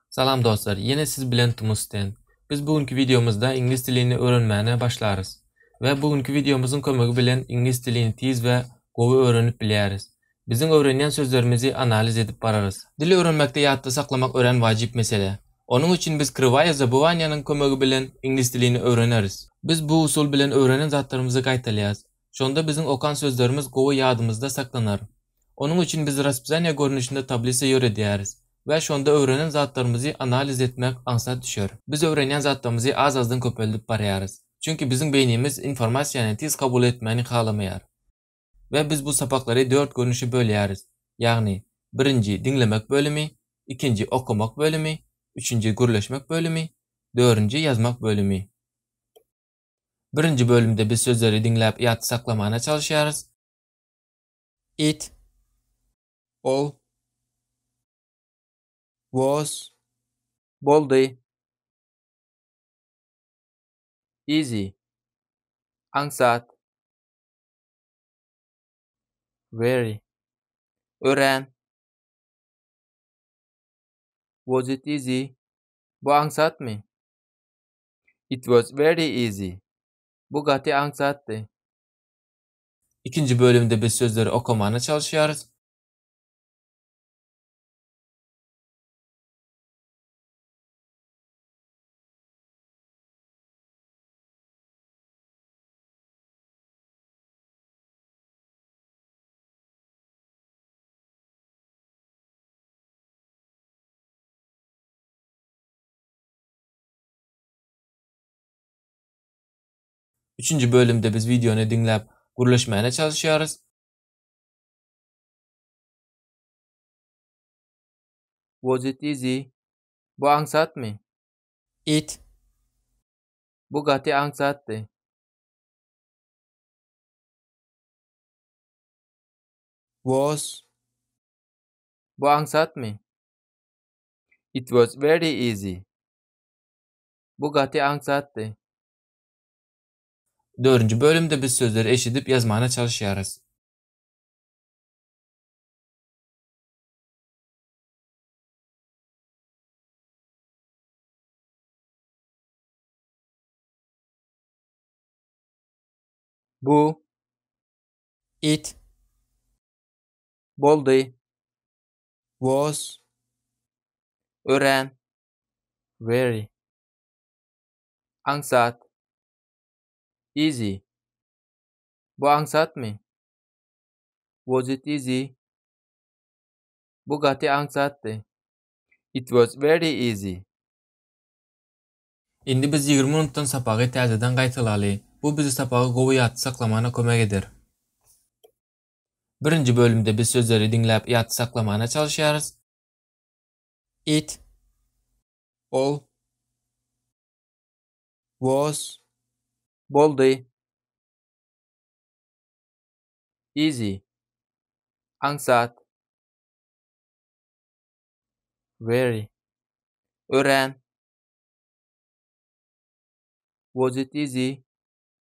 Salam dostlar, ýene siz bilen Tumusten. Biz bu günki wideomyzda iňlis dilini öwrenmäne başlarys. We bu günki wideomyzyň kömegi bilen iňlis dilini tiz we gowy öwrenip bilýäris. Biziň öwrenýän sözlerimizi analiz edip bararys. Dil öwrenmekde ýatda saklamak örän wajyp mesele. Onuň üçin biz kriwaýa zabywanýanyň kömegi bilen iňlis dilini öwreneris. Biz bu usul bilen öwrenen zatlarymyzy gaýtalýas. Şonda biziň okan sözlerimiz gowy ýadymyzda saklanar. Onuň üçin biz raspisaniýa görnüşinde tablisa ýöredýäris we şonda öwrenen zatlarymyzy analiz etmek aňsat düşer. Biz öwrenýän zatlarymyzy az-azdan köpeldip barýarys. Çünki biziň beýnimiz informasiýany tiz kabul etmäni halamaýar. We biz bu sapaklary dört görnüşe bölýäris. Ýagny, birinji diňlemek bölümi, ikinji okamak bölümi, üçünji gürleşmek bölümi, dördünji ýazmak bölümi. Birinji bölümde biz sözleri diňläp ýatda saklamana çalyşýarys. It. Ol. Was. Boldy. Easy. Aňsat. Very. Örän. Was it easy? Bu aňsatmy? It was very easy. Bu gaty aňsatdy. Ikinji bölümde biz sözleri okamana çalyşýarys. Üçünji bölümde biz wideony diňläp gürleşmäne çalyşýarys. Was it easy? Bu aňsatmy? It. Bu gaty aňsatdy. Was. Bu aňsatmy? It was very easy. Bu gaty aňsatdy. Dördünji bölümde biz sözleri eşidip ýazmana çalyşýarys. Bu. It. Boldy. Was. Örän. Very. Aňsat. Easy. Bu aňsatmy? Was it easy? Bu gaty aňsatdy. It was very easy. Indi biz 20 minutdan sapagy täzeden gaýtalaly. Bu bizi sapagy gowy ýatda saklamana kömek eder. Birinji bölümde biz sözleri diňläp ýatda saklamana çalyşýarys. It. Ol. Was. Boldy. Easy. Aňsat. Very. Örän. Was it easy?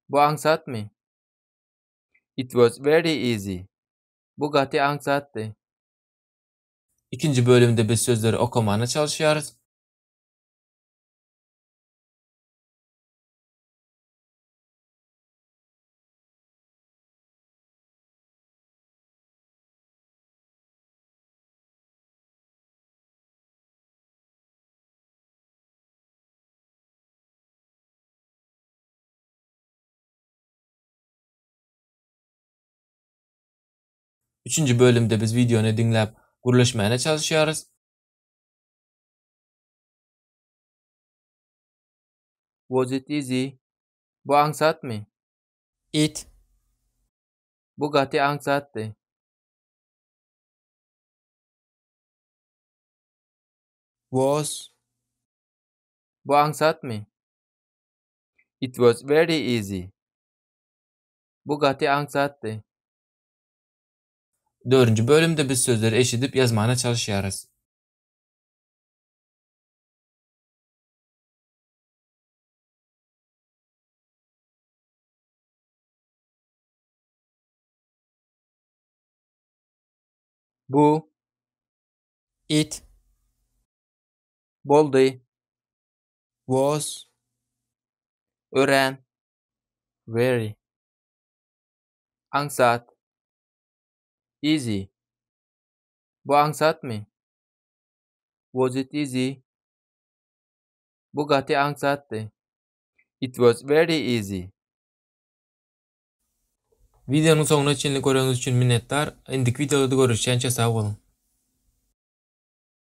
Bu aňsatmy? It was very easy. Bu gaty aňsatdy. Ikinji bölümde biz sözleri okamana çalyşýarys. Üçünji bölümde biz wideony diňläp gürleşmäne çalyşýarys. Was it easy? Bu aňsatmy? It. Bu gaty aňsatdy. Was. Bu aňsatmy? It was very easy. Bu gaty aňsatdy. Dördünji bölümde biz sözleri eşidip ýazmana çalyşýarys. Bu. It. Boldy. Was. Örän. Very. Aňsat. Easy. Bu aňsatmy? Was it easy? Bu gaty aňsatdy. It was very easy. Wideonyň soňuna çenli göreniňiz üçin minnetdar. Indiki wideolarda görüşýänçä sag boluň.